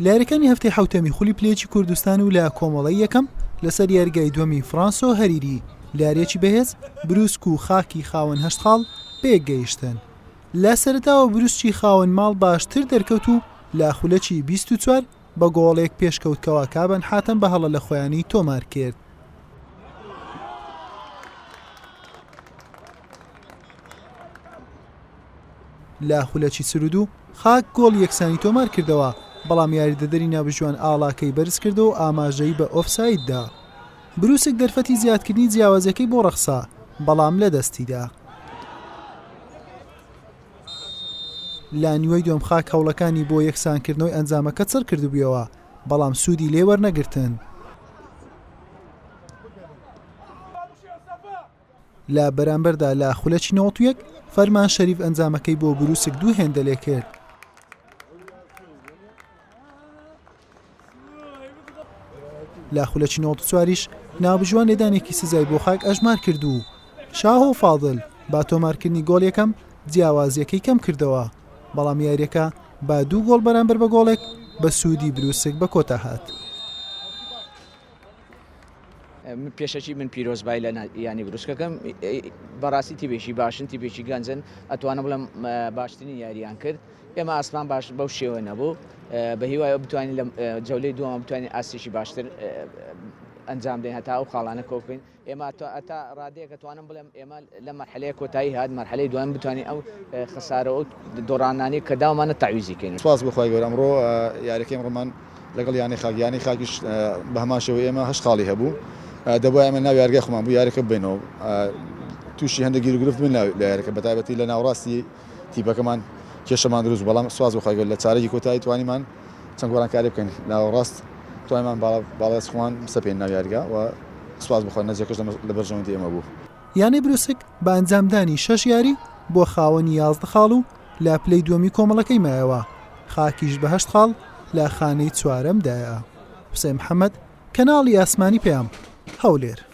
لە یاریەکانی هەفتەی حەوتەمی خولی پلە یەکی کوردستان و لە کۆمەڵەی یەکەم لەسەر یاریگای دووەمی فرانسۆ هەریری لە یاریەکی بەهێز بروسک و خاکی خاوەن هەشت خاڵ بەیەکگەیشتن. لە سەرەتاوە بروسکی خاوەن ماڵ باشتر دەرکەوت و لە خولەکی 24 بە گۆڵێک پێشکەوت کەوا کابەن حاتەم بە هەڵە لە خۆیانی تۆمار کرد. لە خولەکی 42 خاک گۆڵی یەکسانی تۆمار کردەوە، بەڵام یاریدەدەری ناوبژیوان ئاڵاکەی بەرزکردەوە و ئاماژەی بە ئۆفساید دا. بروسک دەرفەتی زیادکردنی جیاوازیەکەی بۆ ڕەخسا، بەڵام لەدەستیدا. لە نیوەی دووەم خاک هەوڵەکانی بۆ یەکسانکردنەوەی ئەنجامەکە چڕکردبوویەوە، بەڵام سوودی لێ وەرنەگرتن. لە بەرامبەردا لە خولەکی 91 فەرمان شەریف ئەنجامەکەی بۆ بروسک دوو هێندە لێکرد. لە خولەکی 94 یش ناوبژیوان لێدانێکی سزای بۆ خاک ئەژمار کرد و شاهۆ فاضل با تۆمارکردنی گۆڵ یەکەم جیاوازیەکەی کەم کردەوە بەڵام یاریەکە با دوو گۆڵ بەرامبەر بە گۆڵێک بە سوودی بروسک بە کۆتا هات. پێشەکی من پیرۆزبای لە یانی بروسکەکەم بەڕاستی تیپێکی باشن تیپێکی گەنجن ئەتوانم بڵێم باشترین یاریان کرد ئێمە ئاسمان باش بەو شێوە نەبوو بە هیوای بتوانین لە جەولەی دووەمە بتوانین ئاستێکی باشتر ئەنجام دەین هەتا ئەو خاڵانە کۆ بکەین ئێمە تا ڕادەیەک ئەتوانم بڵێم ئێمە لە مەرحەلەیە کۆتایی هات مەرحەلەی دوام بتوانین ئەو خەسارە و دۆڕانانەی کە داومانە تەعویزی کەین. سوپاس بۆ خوای گەورە ئەمڕۆ یاریەکەی ئەمڕۆمان لەگەڵ یانەی خاک یانەی خاکیش بە هەمان شێوەی ئێمە هەشت خاڵی هەبوو دەبوایە ئێمە ناو یاریگای خۆمان بوو یاریەکە ببەینەوە تووشی هەندێک گیروگرفت بووین لە یاریەکە بەتایبەتی لە ناوەڕاستی تیپەکەمان کێشەمان دروست بەڵام سواز بۆ خوای گەورە لە چارەکی کۆتایی توانیمان چەند گۆڕانکاری بکەین ناوەڕاست توانیمان باڵا خۆمان بسەپێنین ناو یاریگا و سوپاس بۆ خوا نەتیجەکەش لە بەرژەوەندی ئێمە بوو. یانەی بروسک بە ئەنجامدانی شەش یاری بووە خاوەنی 11 خاڵ و لە پلەی دووەمی کۆمەڵەکەی مایەوە، خاکیش بە هەشت خاڵ لە خانەی چوارەمدایە. حوسێن محەمەد، کەناڵی ئاسمانی پەیام، هەولێر.